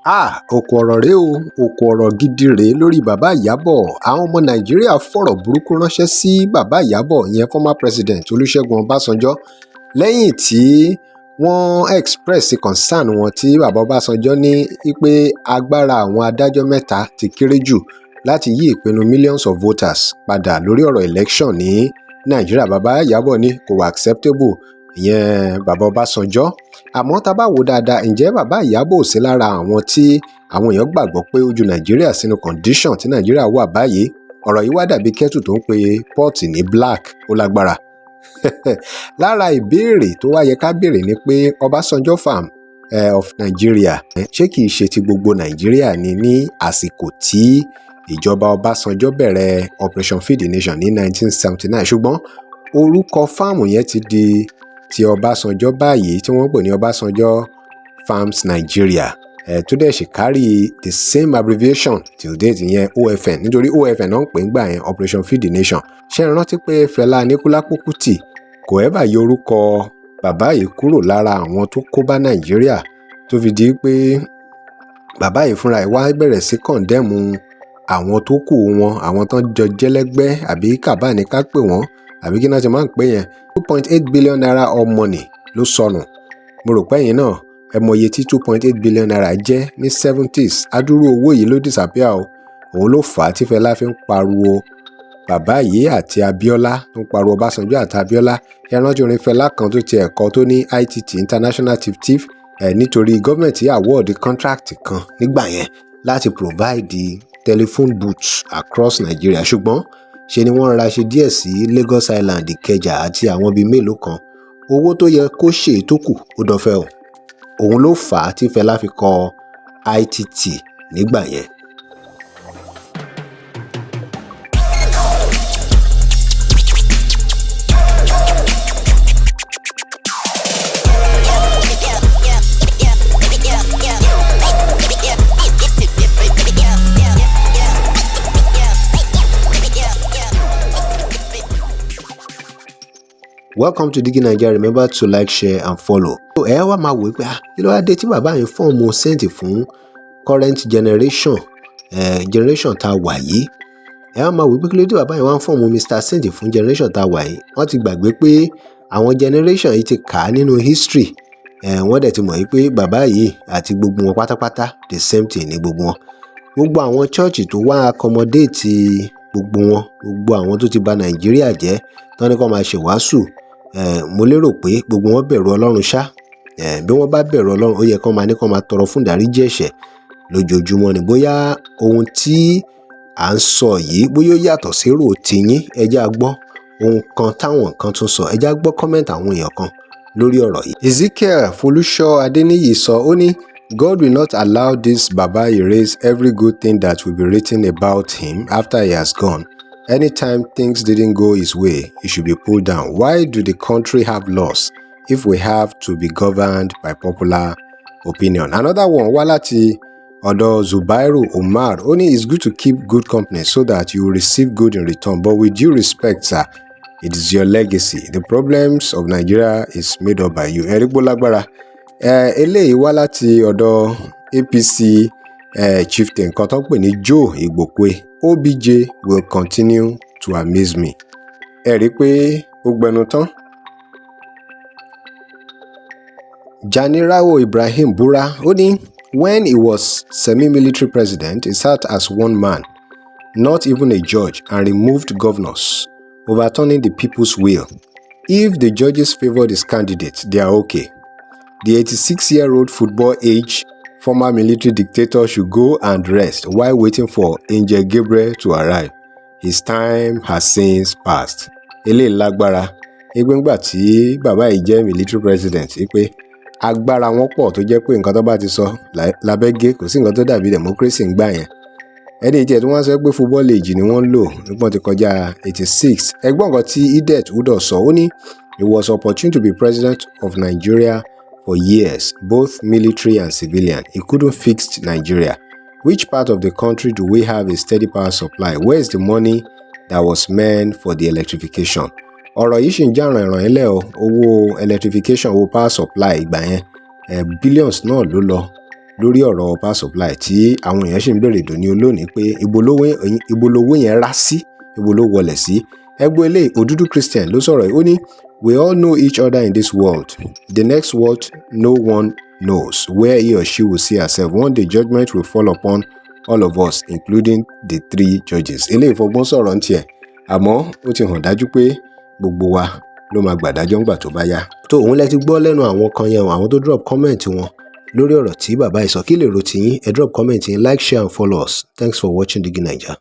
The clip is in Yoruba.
Háà! Òkú ọ̀rọ̀ rèé o, òkú ọ̀rọ̀ gidi rèé lórí bàbá Ìyábọ̀. Àwọn ọmọ Nàìjíríà fọ̀rọ̀ burúkú ránṣẹ́ sí bàbá Ìyábọ̀, ìyẹn former president Olùṣègùn Ọbásanjọ́, lẹ́yìn tí wọ́n express concern wọn tí bàbá Ọbásanjọ́ ní pé agbára àwọn adájọ́ mẹ́ta ti kéré jù láti yí ìpinnu millions of voters padà lórí ọ̀rọ̀ election ní Nàìjíríà. Bàbá Ìyábọ̀ ní kò wà acceptable, ìyẹn bàbá Ọbásanjọ́. Àmọ́ tá a bá wò ó dáadáa, ǹjẹ́ bàbá Ìyábọ̀ ò sí lára àwọn tí àwọn èèyàn gbàgbọ́ pé ó ju Nàìjíríà sínú condition tí Nàìjíríà wà báyìí? Ọ̀rọ̀ yìí wá dàbí kettle tó ń pe pot ní black. Ó lágbára. Lára ìbéèrè tó wá yẹ ká béèrè ni pé, Ọbásanjọ́ Farm of Nigeria, ṣé kìí ṣe ti gbogbo Nàìjíríà ni ní àsìkò tí ìjọba Ọbásanjọ́ bẹ̀rẹ̀ Operation Feed the Nation ní 1979? Ṣùgbọ́n orúkọ farm yẹn ti di ti Ọbásanjọ́ báyìí, tí wọ́n ń pè ní Ọbásanjọ́ Farms Nigeria, tó dẹ̀ ṣì carry the same abbreviation till date, ìyẹn OFN, nítorí OFN náà ń pè ń gbà yẹn, Operation Feed the Nation. Ṣé ẹ rántí pé Fẹlá Aníkúlápó Kútì kò ever yọ orúkọ bàbá yìí kúrò lára àwọn tó kó bá Nàìjíríà, tó fi di pé bàbá yìí fúnra ẹ̀ wá bẹ̀rẹ̀ sí condemn àwọn tó kù wọn, àwọn tó ń jọ jẹ́lẹ́gbẹ́, àbí kàbá ní ká pè wọ́n, àbí kí náà ti máa ń pè yẹn? ₦2.8 billion of money ló sọnù. Mo rò pé ẹ̀yin náà ẹ mọ iye tí ₦2.8 billion jẹ́ ní 70s. Adúrú owó yìí ló disappear o. Òun ló fà á tí Fẹlá fi ń pariwo bàbá yìí àti Abiola, tó ń pariwo Ọbásanjọ́ àti Abiola. Ṣé ẹ rántí orin Fẹlá kan tó tiẹ̀ kọ tó ní ITT, International Thief Thief ẹ̀? Nítorí gọ́ọ̀mẹ̀ntì award contract kan nígbà yẹn láti provide telephone booths across Nigeria, ṣùgbọ́n ṣe ni wọ́n ra ṣe díẹ̀ sí Lagos Island, Ìkẹjà àti àwọn bíi mélòó kan. Owó tó yẹ kó ṣe tó kù, ó dọ̀fẹ́ o. Òun ló fà á tí Fẹlá fi kọ ITT nígbà yẹn. Welcome to Digi Naija. Remember to like, share and follow. Ẹ wá máa wò pé, ah, kí ló wá dé tí bàbá yìí form saint fún current generation, generation tá a wà yìí? Ẹ wá máa wò pé kí ló dé bàbá yìí wá ń form Mr Saint fún generation tá a wà yìí. Wọ́n ti gbàgbé pé àwọn generation yìí ti kà á nínú history. Wọ́n dẹ̀ ti mọ̀ yìí pé bàbá yìí àti gbogbo wọn pátápátá, the same thing ní gbogbo wọn. Gbogbo àwọn church tó wá accommodate gbogbo wọn, gbogbo àwọn tó ti bà Nàìjíríà jẹ́, tán ní kó máa ṣèwàásù, mo lérò pé gbogbo wọn bẹ̀rù Ọlọ́run ṣá. Bí wọ́n bá bẹ̀rù Ọlọ́run, ó yẹ kó máa ní kó máa tọrọ fún ìdáríjì ẹ̀ṣẹ̀ lójoojúmọ́ ni. Bóyá ohun tí à ń sọ yìí, bóyá ó yàtọ̀ sérò tiyín, ẹ jẹ́ á gbọ́ ohun kan táwọn kan tún sọ. Ẹ jẹ́ á gbọ́ comment àwọn èèyàn kan lórí ọ̀rọ̀ yìí. Ezekiel Folúṣọ́ Adéníyì sọ, ó ní, "God will not allow this baba erase every good thing that will be written about him after he has gone. Anytime things didn't go his way, he should be pulled down. Why do the country have laws if we have to be governed by popular opinion?" Another one wá láti ọ̀dọ̀ Zubairu Umar. Ó ní, "It's good to keep good company so that you will receive good in return. But with due respect, sir, it is your legacy. The problems of Nigeria is made up by you." Ẹ̀rí gbó lágbára. Eléyìí wá láti ọ̀dọ̀ APC chieftain kan tó ń pè ní Joe Igbokwe: "OBJ will continue to amaze me." Ẹ rí i pé ó gbẹnu tán. Janirawo Ibrahim Bura, ó ní, "When he was semi-military president, he sat as one man, not even a judge, and removed governors, overturning the people's will. If the judges favoured his candidate, they are okay. The 86-year-old football age former military dictator should go and rest while waiting for Angel Gabriel to arrive. His time has since passed." Eléyìí lágbára pé ńgbà tí bàbá yìí jẹ́ military president, pé agbára wọn pọ̀, tó jẹ́ pé nǹkan tó bá ti sọ lábẹ́ gé, kò sí nǹkan tó dàbí democracy ń gbà yẹn. Ẹni tí ẹ̀ tí wọ́n sọ pé football age ni wọ́n ń lò nípọ́n ti kọjá 86. Ẹgbọ́n nǹkan tí Edet Udo sọ, ó ní, "He was opportune to be president of Nigeria for years, both military and civilian. He couldn't fix Nigeria. Which part of the country do we have a steady power supply? Where is the money that was meant for the electrification?" Ọ̀rọ̀ yìí ṣì ń jà ràìnràìn lẹ̀ o. Owó electrification, owó power supply ìgbà yẹn, billions náà ló lọ. Lórí ọ̀rọ̀ power supply tí àwọn èèyàn sì ń béèrè dòní olónìí pé ibo lowó yẹn rá sí, ibo ló wọlẹ̀ sí. Ẹgbẹ́ eléyìí, Òdúdú Christian ló sọ̀rọ̀ yìí. Ó ní, "We all know each other in this world. The next world, no one knows where he or she will see herself. One day judgment will fall upon all of us, including the three judges." Eléyìí fọgbọ́n sọ̀rọ̀ ń tiẹ̀, àmọ́ ó ti hàn dájú pé gbogbo wa ló máa gbàdájọ́ ńgbà tó bá yá. Tó òun lẹ ti gbọ́ lẹ́nu àwọn kan yẹn, àwọn tó drop comment wọn lórí ọ̀rọ̀ tí bàbá yìí sọ. Kí lèrò tiyín? Ẹ drop comment yín, like, share and follow us. Thanks for watching Digi Naija.